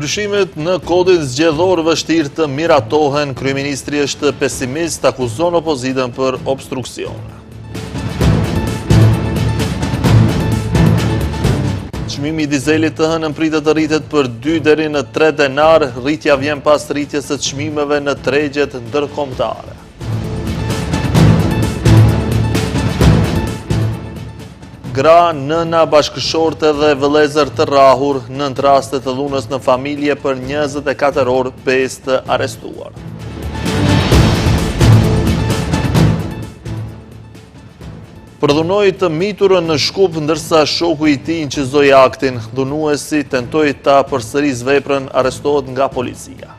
Ndryshimet në kodin zgjedhor vështirë të miratohen, kryeministri është pesimist, akuzon opozitën për obstruksion. Çmimi i dizelit të hënën pritet të rritet për 2 deri në 3 denarë, rritja vjen pas rritjes së çmimeve në tregjet ndërkombëtare. Gra, nëna, bashkëshorte dhe vëllezër të rrahur, 9 raste të dhunës në familje për 24 orë 5 të arrestuar. Përdhunoi të miturën në Shkup, ndërsa shoku i tij incizoi aktin. Dhunuesi tentoi ta përsërisë veprën, arrestohet nga policia.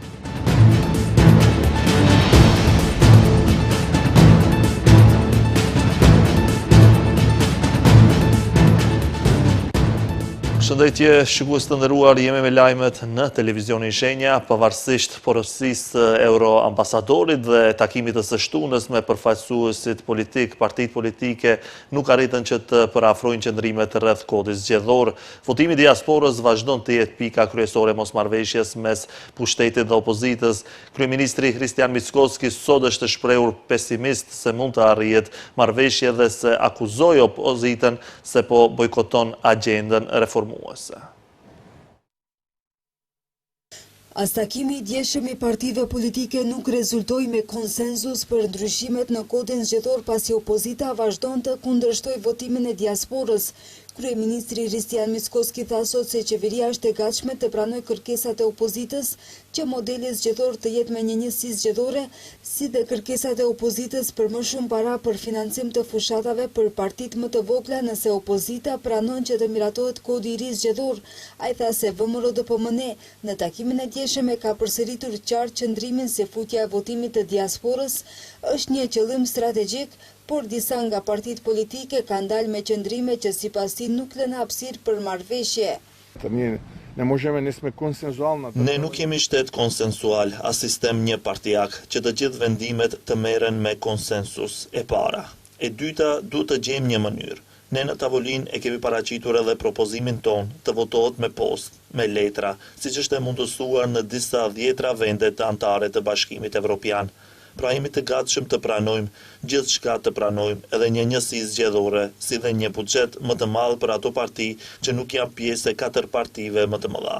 Përshëndetje, shikues të nderuar, jemi me lajmet në televizionin Shenja, pavarësisht porosisë së euroambasadorit dhe takimit të së shtunës me përfaqësuesit politikë, partitë politike nuk arritën që të përafrojnë qëndrimet rreth kodit zgjedhor. Votimi i diasporës vazhdon të jetë pika kryesore e mosmarrëveshjes mes pushtetit dhe opozitës. Kryeministri Hristijan Mickoski sot është shprehur pesimist se mund të arrihet marrëveshje dhe se akuzoi opozitën se po bojkoton agjendën reformuese. As takimi i djeshëm i partive politike nuk rezultoi me konsensus për ndryshimet në Kodin Zgjedhor pasi opozita vazhdon të kundërshtojë votimin e diasporës. Kryeministri Hristijan Mickoski tha sot se qeveria është e gatshme të pranojë kërkesat e opozitës që modeli zgjedhor të jetë me një njësi zgjedhore, si dhe kërkesat e opozitës për më shumë para për financim të fushatave për partitë më të vogla nëse opozita pranon që të miratohet kodi i ri zgjedhor. Ai tha se VMRO-DPMNE në takimin e djeshëm e ka përsëritur qartë qëndrimin se futja e votimit të diasporës është një qëllim strategjik, Por disa nga partitë politike kanë dalë me qëndrime që sipas tij nuk lënë hapësirë për marrëveshje. Ne nuk jemi shtet konsensual, as sistem njëpartiak, që të gjithë vendimet të merren me konsensus, e para. E dyta, duhet të gjejmë një mënyrë. Ne në tavolinë e kemi paraqitur edhe propozimin tonë, të votohet me postë, me letra, siç është e mundësuar në disa dhjetra vende të anëtare të Bashkimit Evropian. Pra jemi të gatshëm të pranojmë gjithçka të pranojmë edhe një njësi zgjedhore, si dhe një buxhet më të madh për ato parti që nuk janë pjesë e katër partive më të mëdha.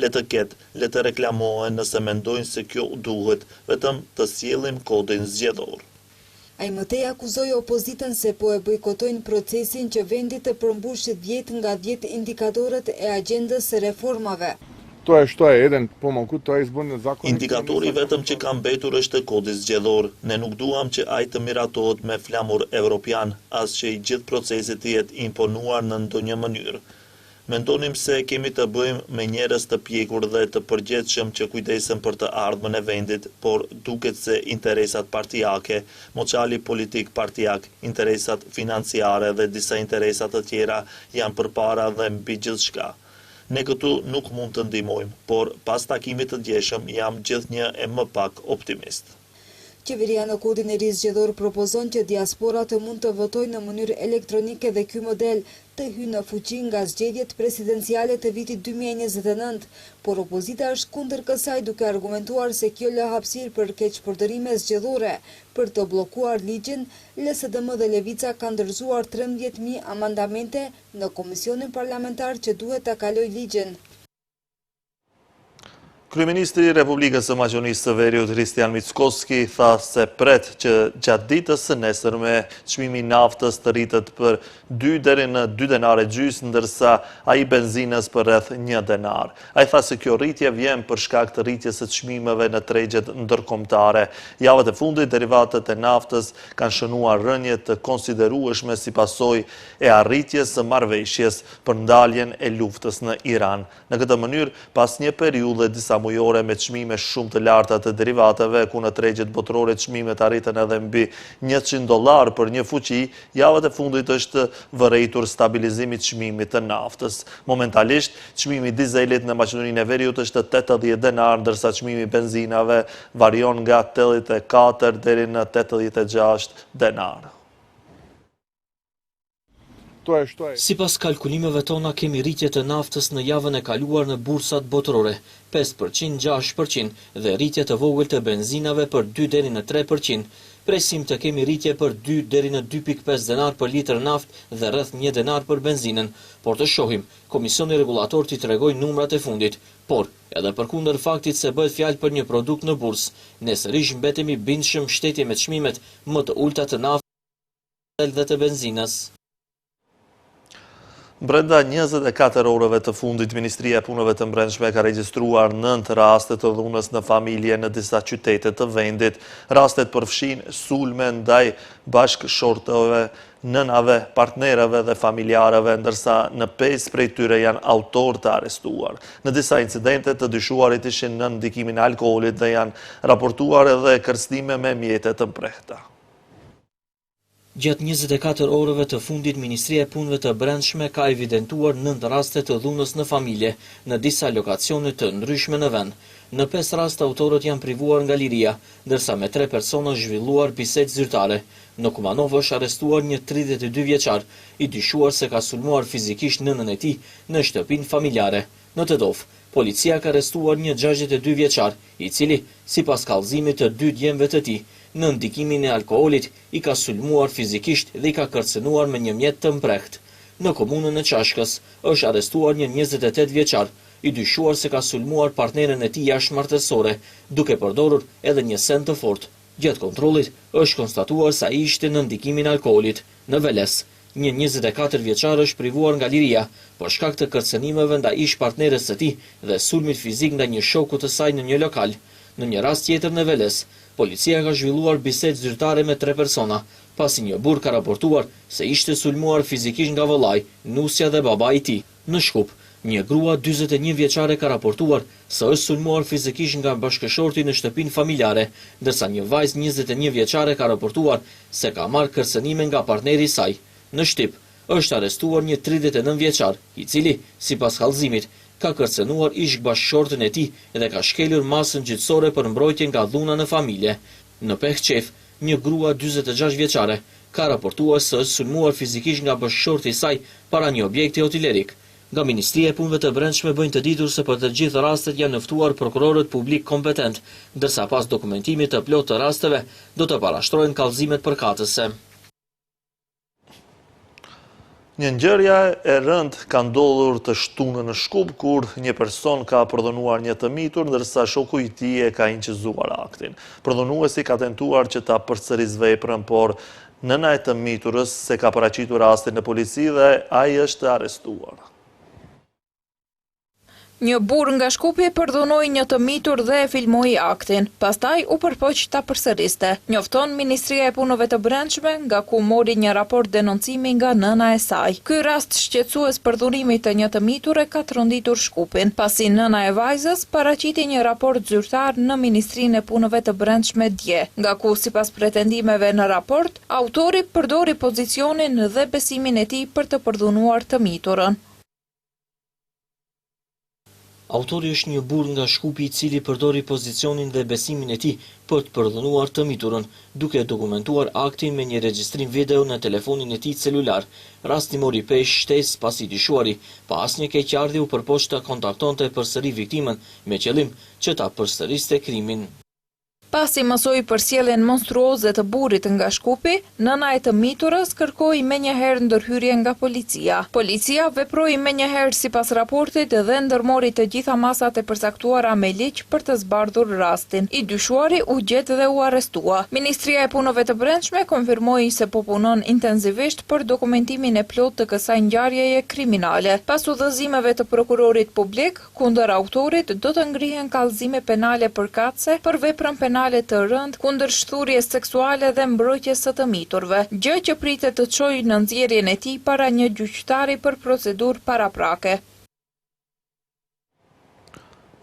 Le të ketë, le të reklamohen nëse mendojnë se kjo u duhet, vetëm të sjellim kodin zgjedhor. Ai më tej akuzoi opozitën se po e bojkotojnë procesin që vendi të përmbushë dhjetë nga dhjetë indikatorët e agjendës së reformave. Indikatori i vetëm që ka mbetur është kodi zgjedhor. Ne nuk duam që ai të miratohet me flamur evropian, as që i gjithë procesi të jetë i imponuar në ndonjë mënyrë. Mendonim se kemi të bëjmë me njerëz të pjekur dhe të përgjegjshëm që kujdesen për të ardhmen e vendit, por duket se interesat partiake, moçali politik partiak, interesat financiare dhe disa interesa të tjera janë përpara dhe mbi gjithçka. Ne këtu nuk mund të ndihmojmë, por pas takimit të djeshëm jam gjithnjë e më pak optimist. Qeveria në Kodin e ri Zgjedhor propozon që diaspora të mund të votojë në mënyrë elektronike dhe ky model të hyjë në fuqi nga zgjedhjet presidenciale të vitit 2029, por opozita është kundër kësaj duke argumentuar se kjo lë hapësirë për keqpërdorime zgjedhore. Për të bllokuar ligjin, LSDM dhe Levica kanë dorëzuar 13,000 amandamente në komisionin parlamentar që duhet ta kalojë ligjin. Kryeministri i Republikës së Maqedonisë së Veriut, Hristijan Mickoski, tha se pret që gjatë ditës së nesërme çmimi i naftës të rritet për 2 deri në 2 denarë e gjysmë, ndërsa ai i benzinës për rreth 1 denar. Ai tha se kjo rritje vjen për shkak të rritjes së çmimeve në tregjet ndërkombëtare. Javët e fundit, derivatët e naftës kanë shënuar rënie të konsiderueshme si pasojë e arritjes së marrëveshjes për ndaljen e luftës në Iran. Në këtë mënyrë, pas një periudhe disamujore me çmime shumë të larta të derivateve, ku në tregjet botërore çmimet arritën edhe mbi 100 dollarë për një fuçi, javët e fundit është vërejtur stabilizim i çmimit të naftës. Momentalisht, çmimi i dizelit në Maqedoninë e Veriut është 80 denarë, ndërsa çmimi i benzinave varion nga 84 deri në 86 denarë. Sipas kalkulimeve tona kemi rritje të naftës në javën e kaluar në bursat botërore, 5%, 6% dhe rritje të vogël të benzinave për 2 deri në 3%. Presim të kemi rritje për 2 deri në 2.5 denar për litër naftë dhe rreth 1 denar për benzinën, por të shohim, Komisioni Rregullator t'i tregojë numrat e fundit. Por, edhe përkundër faktit se bëhet fjalë për një produkt në bursë, ne sërish mbetemi bindshëm shteti me çmimet më të ulëta të naftës dhe të benzinës. Brenda 24 orëve të fundit, Ministria e Punëve të Brendshme ka regjistruar 9 raste të dhunës në familje në disa qytete të vendit. Rastet përfshijnë sulme ndaj bashkëshortëve, nënave, partnerëve dhe familjarëve, ndërsa në 5 prej tyre janë autorë të arrestuar. Në disa incidente të dyshuarit ishin nën ndikimin e alkoolit dhe janë raportuar edhe kërcënime me mjete të mprehta. Gjatë 24 orëve të fundit, Ministria e Punëve të Brendshme ka evidentuar 9 raste të dhunës në familje në disa lokacione të ndryshme në vend. Në 5 raste autorët janë privuar nga liria, ndërsa me 3 persona zhvilluar bisedë zyrtare. Në Kumanovë është arrestuar një 32 vjeçar, i dyshuar se ka sulmuar fizikisht nënën e tij në shtëpinë familjare. Në Tetovë, policia ka arrestuar një 62 vjeçar, i cili, sipas kallëzimit të dy djemve të tij, në ndikimin e alkoolit, i ka sulmuar fizikisht dhe i ka kërcënuar me një mjet të mprehtë. Në komunën e Çashkës është arrestuar një 28 vjeçar, i dyshuar se ka sulmuar partneren e tij jashtëmartesore, duke përdorur edhe një send të fortë. Gjatë kontrollit është konstatuar se ai ishte në ndikimin e alkoolit. Në Veles, një 24 vjeçar është privuar nga liria për shkak të kërcënimeve ndaj ish partneres së tij dhe sulmit fizik ndaj një shoku të saj në një lokal. Në një rast tjetër në Veles, policia ka zhvilluar bisedë zyrtare me tre persona, pasi një burrë ka raportuar se ishte sulmuar fizikisht nga vëllai, nusja dhe babai i tij. Në Shkup, një grua 41 vjeçare ka raportuar se është sulmuar fizikisht nga bashkëshorti në shtëpinë familjare, ndërsa një vajzë 21 vjeçare ka raportuar se ka marrë kërcënime nga partneri i saj. Në Shtip, është arrestuar një 39 vjeçar, i cili, sipas kallëzimit, ka kërcënuar ish bashkëshortin e tij dhe ka shkelur masën gjyqësore për mbrojtje nga dhuna në familje. Në Pehçef, një grua 46 vjeçare ka raportuar se është sulmuar fizikisht nga bashkëshorti i saj para një objekti hotelerik. Nga Ministria e Punëve të Brendshme bëjnë të ditur se për të gjithë rastet janë njoftuar prokurorët publik kompetent, ndërsa pas dokumentimit të plotë të rasteve do të parashtrohen kallëzimet përkatëse. Një ngjarje e rëndë ka ndodhur të shtunën në Shkup, kur një person ka përdhunuar një të mitur, ndërsa shoku i tij e ka inçizuar aktin. Përdhunuesi ka tentuar që ta përsërisë veprën, por nëna e të miturës e ka paraqitur rastin në polici dhe ai është arrestuar. Një burrë nga Shkupi përdhunoi një të mitur dhe e filmoi aktin. Pastaj u përpoq ta përsëriste. Njofton Ministria e Punëve të Brendshme, nga ku mori një raport denoncimi nga nëna e saj. Ky rast shqetësues përdhunimi të një të miture ka tronditur Shkupin, pasi nëna e vajzës paraqiti një raport zyrtar në Ministrinë e Punëve të Brendshme dje, nga ku sipas pretendimeve në raport, autori përdori pozicionin dhe besimin e tij për të përdhunuar të miturën. Autori është një burrë nga Shkupi i cili përdori pozicionin dhe besimin e tij për të përdhunuar të miturën, duke dokumentuar aktin me një regjistrim video në telefonin e tij celular. Rasti mori peshë shtesë pasi i dyshuari, pa asnjë keqardhje u përpoq të kontaktonte përsëri viktimën me qëllim që ta përsëriste krimin. Pasi mësoi për sjelljen monstruoze të burrit nga Shkupi, nëna e të miturës kërkoi menjëherë ndërhyrje nga policia. Policia veproi menjëherë sipas raportit dhe ndërmori të gjitha masat e përcaktuara me ligj për të zbardhur rastin. I dyshuari u gjet dhe u arrestua. Ministria e Punëve të Brendshme konfirmoi se po punon intensivisht për dokumentimin e plotë të kësaj ngjarjeje kriminale. Pas udhëzimeve të prokurorit publik, Kundër autorit do të ngrihen kallëzime penale përkatëse për veprën penale të rëndë kundër shthurjes seksuale dhe mbrojtjes së të miturve, gjë që pritet të çojë në nxjerrjen e tij para një gjyqtari për procedurë paraprake.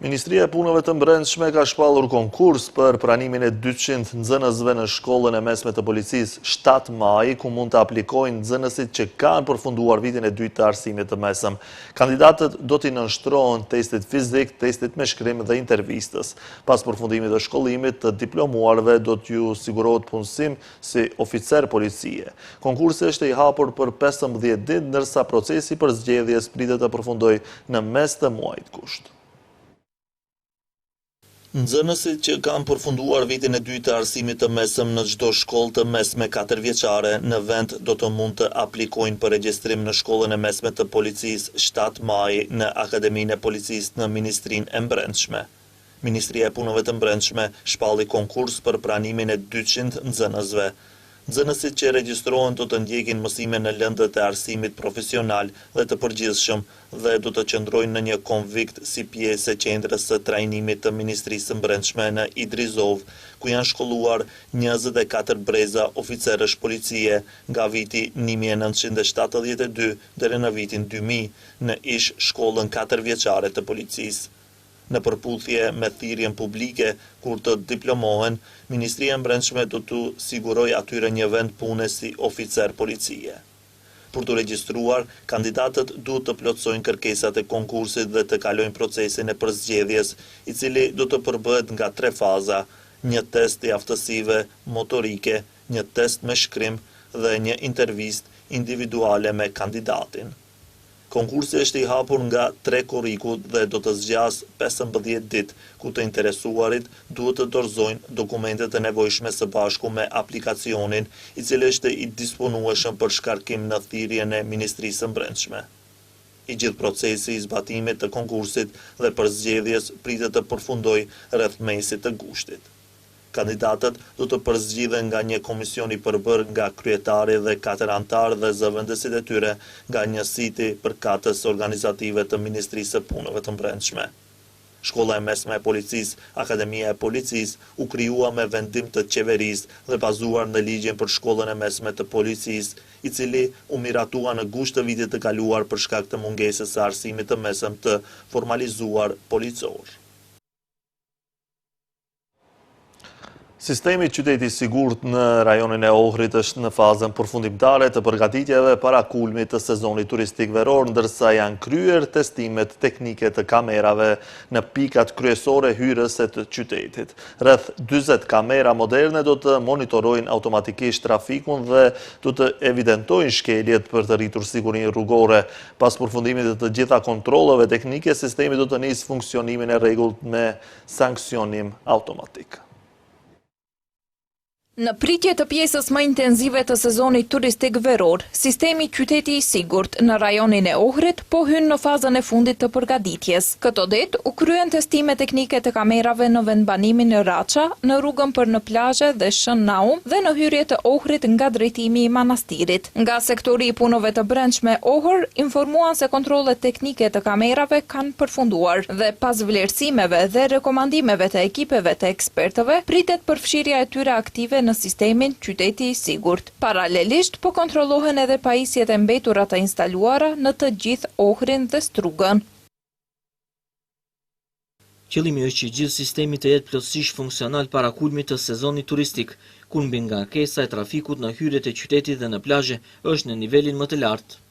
Ministria e Punëve të Brendshme ka shpallur konkurs për pranimin e 200 nxënësve në shkollën e mesme të policisë 7 Maji, ku mund të aplikojnë nxënësit që kanë përfunduar vitin e dytë të arsimit të mesëm. Kandidatët do t'i nënshtrohen testit fizik, testit me shkrim dhe intervistës. Pas përfundimit të shkollimit, të diplomuarve do t'ju sigurohet punësim si oficer policie. Konkursi është i hapur për 15 ditë, ndërsa procesi i përzgjedhjes pritet të përfundojë në mes të muajit gusht. Nxënësit që kanë përfunduar vitin e dytë të arsimit të mesëm në çdo shkollë të mesme katërvjeçare në vend do të mund të aplikojnë për regjistrim në shkollën e mesme të policisë 7 Maji në Akademinë e Policisë në Ministrinë e Brendshme. Ministria e Punëve të Brendshme shpalli konkurs për pranimin e 200 nxënësve. Nxënësit që regjistrohen do të ndjekin mësime në lëndët e arsimit profesional dhe të përgjithshëm dhe do të qëndrojnë në një konvikt si pjesë e qendrës së trajnimit të Ministrisë së Brendshme në Idrizovë, ku janë shkolluar 24 breza oficerësh policie nga viti 1972 deri në vitin 2000 në ish shkollën katërvjeçare të policisë. Në përputhje me thirrjen publike kur të diplomohen, Ministria e Brendshme do t'u sigurojë atyre një vend pune si oficer policie. Për t'u regjistruar, kandidatët duhet të plotësojnë kërkesat e konkursit dhe të kalojnë procesin e përzgjedhjes, i cili do të përbëhet nga tre faza, një test i aftësive motorike, një test me shkrim dhe një intervistë individuale me kandidatin. Konkursi është i hapur nga 3 korriku dhe do të zgjasë 15 ditë, ku të interesuarit duhet të dorëzojnë dokumentet e nevojshme së bashku me aplikacionin, i cili është i disponueshëm për shkarkim në thirrjen e Ministrisë së Brendshme. I gjithë procesi i zbatimit të konkursit dhe përzgjedhjes pritet të përfundojë rreth mesit të gushtit. Kandidatët do të përzgjidhen nga një komision i përbërë nga kryetari dhe katër anëtarë dhe zëvendësit e tyre nga njësiti përkatës organizative të Ministrisë së Punëve të Brendshme. Shkolla e mesme e policisë, Akademia e Policisë, u krijua me vendim të qeverisë dhe bazuar në ligjin për shkollën e mesme të policisë, i cili u miratua në gusht të vitit të kaluar për shkak të mungesës së arsimit të mesëm të formalizuar policor. Sistemi qyteti i sigurt në rajonin e Ohrit është në fazën përfundimtare të përgatitjeve para kulmit të sezonit turistik veror, ndërsa janë kryer testimet teknike të kamerave në pikat kryesore hyrëse të qytetit. Rreth 40 kamera moderne do të monitorojnë automatikisht trafikun dhe do të evidentojnë shkeljet për të rritur sigurinë rrugore. Pas përfundimit të të gjitha kontrolleve teknike, sistemi do të nisë funksionimin e rregullt me sanksionim automatik. Në pritje të pjesës më intenzive të sezonit turistik veror, sistemi Qyteti i Sigurt në rajonin e Ohrit po hyn në fazën e fundit të përgatitjes. Këto ditë u kryen testime teknike të kamerave në vendbanimin Raça, në rrugën për në plazhe dhe Shën Naum dhe në hyrje të Ohrit nga drejtimi i Manastirit. Nga sektori i punëve të brendshme Ohër informuan se kontrollet teknike të kamerave kanë përfunduar dhe pas vlerësimeve dhe rekomandimeve të ekipeve të ekspertëve pritet përfshirja e tyre aktive në sistemin Qyteti i Sigurt. Paralelisht po kontrollohen edhe pajisjet e mbetura të instaluara në të gjithë Ohrin dhe Strugën. Qëllimi është që gjithë sistemi të jetë plotësisht funksional para kulmit të sezonit turistik, kur mbingarkesa e trafikut në hyrjet e qytetit dhe në plazhe është në nivelin më të lartë.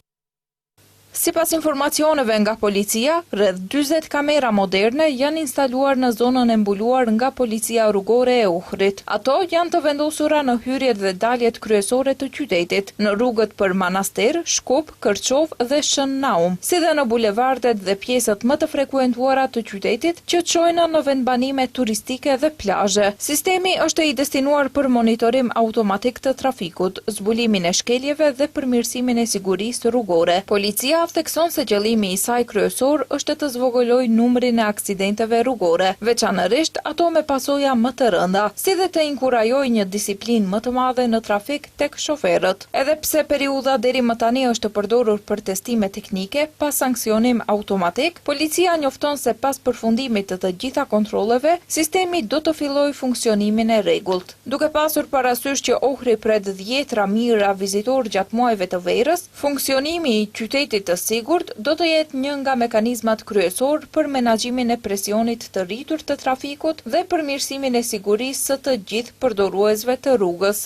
Sipas informacioneve nga policia, rreth 40 kamera moderne janë instaluar në zonën e mbuluar nga policia rrugore e Ohrit. Ato janë të vendosura në hyrjet dhe daljet kryesore të qytetit, në rrugët për Manastir, Shkup, Kërçovë dhe Shën Naum, si dhe në bulevardet dhe pjesët më të frekuentuara të qytetit që çojnë në vendbanime turistike dhe plazhe. Sistemi është i destinuar për monitorim automatik të trafikut, zbulimin e shkeljeve dhe përmirësimin e sigurisë rrugore. Policia thekson se qëllimi i saj kryesor është të zvogëlojë numrin e aksidenteve rrugore, veçanërisht ato me pasoja më të rënda, si dhe të inkurajojë një disiplinë më të madhe në trafik tek shoferët. Edhe pse periudha deri më tani është përdorur për testime teknike, pa sanksionim automatik, policia njofton se pas përfundimit të të gjitha kontrolleve, sistemi do të fillojë funksionimin e rregullt. Duke pasur parasysh që Ohri pret dhjetra mijëra vizitorë gjatë muajve të verës, funksionimi i qytetit të. të sigurt do të jetë një nga mekanizmat kryesorë për menaxhimin e presionit të rritur të trafikut dhe përmirësimin e sigurisë së të gjithë përdoruesve të rrugës.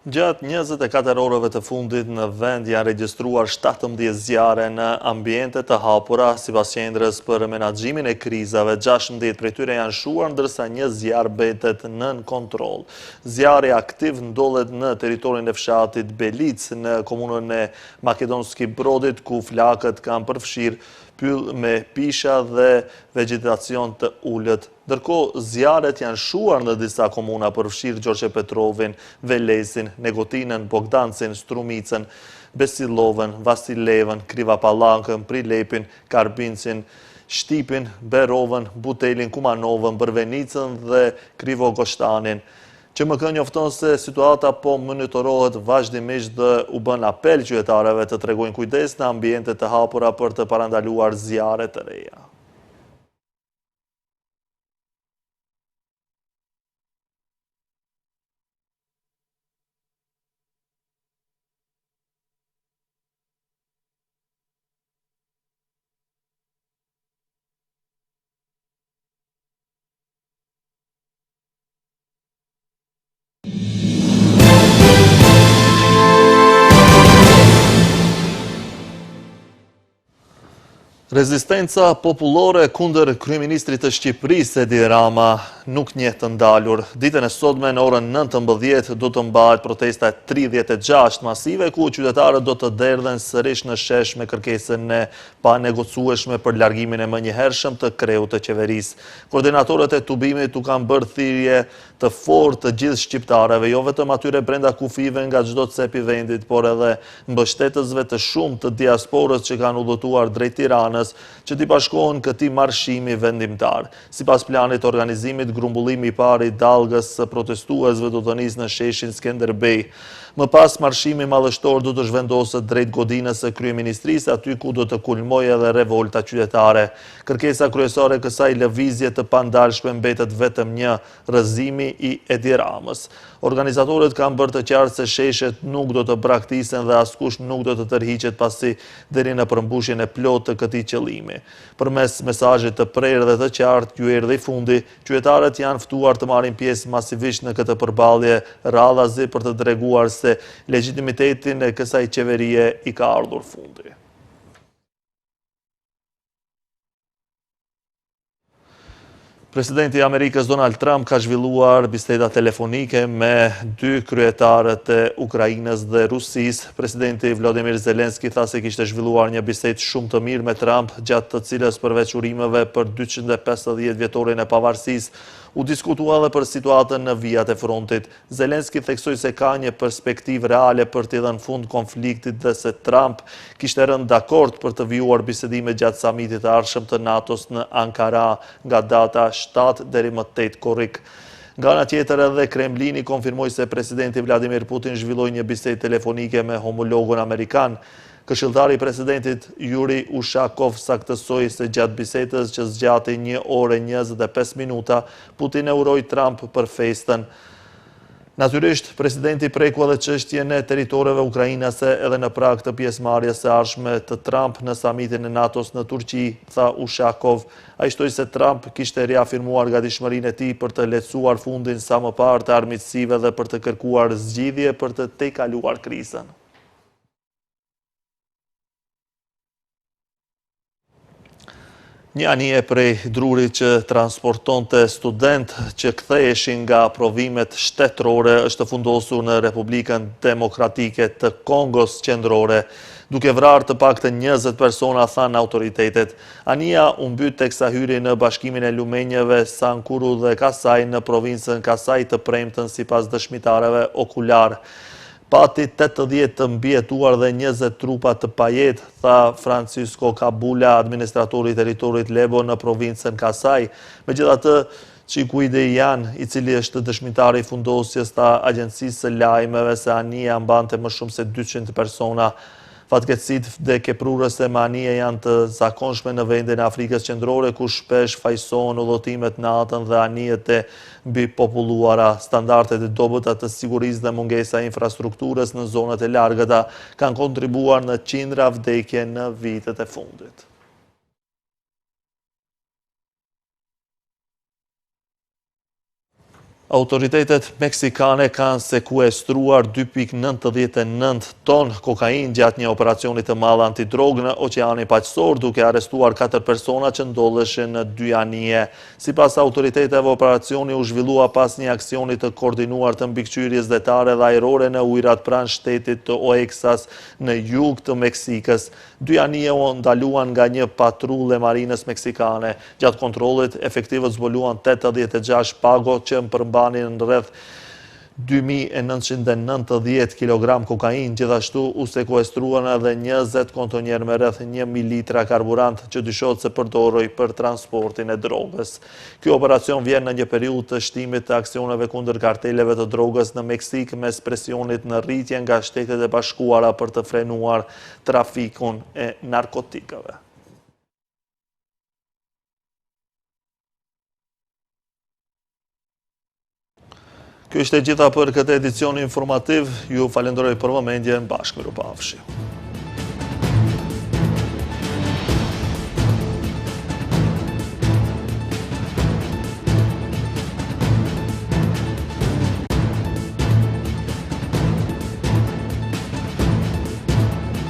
Gjatë 24 orëve të fundit në vend janë regjistruar 17 zjarre në ambiente të hapura, sipas qendrës për menaxhimin e krizave, 16 prej tyre janë shuar, ndërsa një zjarr mbetet nën kontroll. Zjarri aktiv ndodhet në territorin e fshatit Belicë, në komunën e Makedonski Brodit, ku flakët kanë përfshirë pyll me pisha dhe vegjetacion të ulët. Ndërkohë, zjarret janë shuar në disa komuna, përfshirë Gjorçe Petrovin, Velesin, Negotinën, Bogdancin, Strumicën, Besilovën, Vasilevën, Kriva Pallankën, Prilepin, Karbincin, Shtipin, Berovën, Butelin, Kumanovën, Bërvenicën dhe Krivogoshtanin. QMK njofton se situata po monitorohet vazhdimisht dhe u bën apel qytetarëve të tregojnë kujdes në ambiente të hapura për të parandaluar zjarre të reja. Rezistenca popullore kundër kryeministrit të Shqipërisë, Edi Rama, nuk njeh të ndalur. Ditën e sotme në orën 19 do të mbahet protesta e 36 masive, ku qytetarët do të derdhen sërish në shesh me kërkesën e panegociueshme për largimin e menjëhershëm të kreut të qeverisë. Koordinatorët e tubimit u kanë bërë thirrje të fortë të gjithë shqiptarëve, jo vetëm atyre brenda kufijve nga çdo cep i vendit, por edhe mbështetësve të shumtë të diasporës që kanë udhëtuar drejt Tiranës, që t'i bashkohen këtij marshimi vendimtar. Sipas planit të organizimit, grumbullimi i parë i dallgës së protestuesve do të nisë në sheshin Skenderbej. Më pas, marshimi madhështor do të zhvendoset drejt godinës së kryeministrisë, aty ku do të kulmojë edhe revolta qytetare. Kërkesa kryesore e kësaj lëvizje të pandalshme mbetet vetëm një, rrëzimi i Edi Ramës. Organizatorët kanë bërë të qartë se sheshet nuk do të braktisen dhe askush nuk do të tërhiqet pasi deri në përmbushjen e plotë të këtij qëllimi. Përmes mesazhit të prerë dhe të qartë, ju erdhi fundi, qytetarët janë ftuar të marrin pjesë masivisht në këtë përballje radhazi për të treguar se legjitimitetin e kësaj qeverie i ka ardhur fundi. Presidenti i Amerikës Donald Trump ka zhvilluar biseda telefonike me dy kryetarët e Ukrainës dhe Rusisë. Presidenti Vladimir Zelenski tha se kishte zhvilluar një bisedë shumë të mirë me Trump, gjatë të cilës përveç urimeve për 250 vjetorin e pavarësisë, u diskutua edhe për situatën në vijat e frontit. Zelenski theksoi se ka një perspektivë reale për t'i dhënë fund konfliktit dhe se Trump kishte rënë dakord për të vijuar bisedimet gjatë samitit të ardhshëm të NATO-s në Ankara nga data 7 deri më 8 korrik. Nga ana tjetër edhe Kremlini konfirmoi se presidenti Vladimir Putin zhvilloi një bisedë telefonike me homologun amerikan. Këshilltari i presidentit Yuri Ushakov saktësoi se gjatë bisedës që zgjati një orë e 25 minuta, Putin e uroi Trump për festën. Natyrisht, presidenti preku edhe çështjen e territoreve ukrainase edhe në prag të pjesëmarrjes së ardhshme të Trump në samitin e NATO-s në Turqi, tha Ushakov. Ai shtoi se Trump kishte riafirmuar gatishmërinë e tij për të lehtësuar fundin sa më parë të armiqësive dhe për të kërkuar zgjidhje për të tejkaluar krizën. Një anije prej druri që transportonte studentë që ktheheshin nga provimet shtetërore është fundosur në Republikën Demokratike të Kongos Qendrore, duke vrarë të paktën 20 persona, thanë autoritetet. Anija u mbyt teksa hyri në bashkimin e lumenjeve Sankuru dhe Kasai në provincën Kasai të premten sipas dëshmitarëve okularë. Pati 80 të mbijetuar dhe 20 trupa të pajetë, tha Francisco Kabula, administratori i territorit Lebo në provincën Kasai. Megjithatë, Chikuide Jan, i cili është dëshmitari i fundosjes, tha agjencisë së lajmeve se anija mbante më shumë se 200 persona. Fatkeqësitë vdekjeprurëse me anije janë të zakonshme në vendin e Afrikës Qendrore, ku shpesh fajësohen udhëtimet natën dhe anijet e mbipopulluara. Standardet e dobëta të sigurisë dhe mungesa e infrastrukturës në zonat e largëta kanë kontribuar në qindra vdekje në vitet e fundit. Autoritetet meksikane kanë sekuestruar 2.99 ton kokainë gjatë një operacioni të madh antidrogë në Oqeanin Paqësor, duke arrestuar 4 persona që ndodheshin në dy anije. Sipas autoriteteve, operacioni u zhvillua pas një aksioni të koordinuar të mbikëqyrjes detare dhe ajrore në ujërat pranë shtetit të Oaxacas në jug të Meksikës. Dy anije u ndaluan nga një patrullë e marinës meksikane. Gjatë kontrollit, efektivët zbuluan 86 pago që përmbanin rreth 2990 kilogram kokainë, gjithashtu u sekuestruan edhe 20 kontenierë me rreth 1000 litra karburant që dyshohet se përdorej për transportin e drogës. Ky operacion vjen në një periudhë të shtimit të aksioneve kundër karteleve të drogës në Meksikë mes presionit në rritje nga Shtetet e Bashkuara për të frenuar trafikun e narkotikëve. Kjo ishte e gjitha për këtë edicion informativ. Ju falenderoj për vëmendjen, bashkë mirupafshim.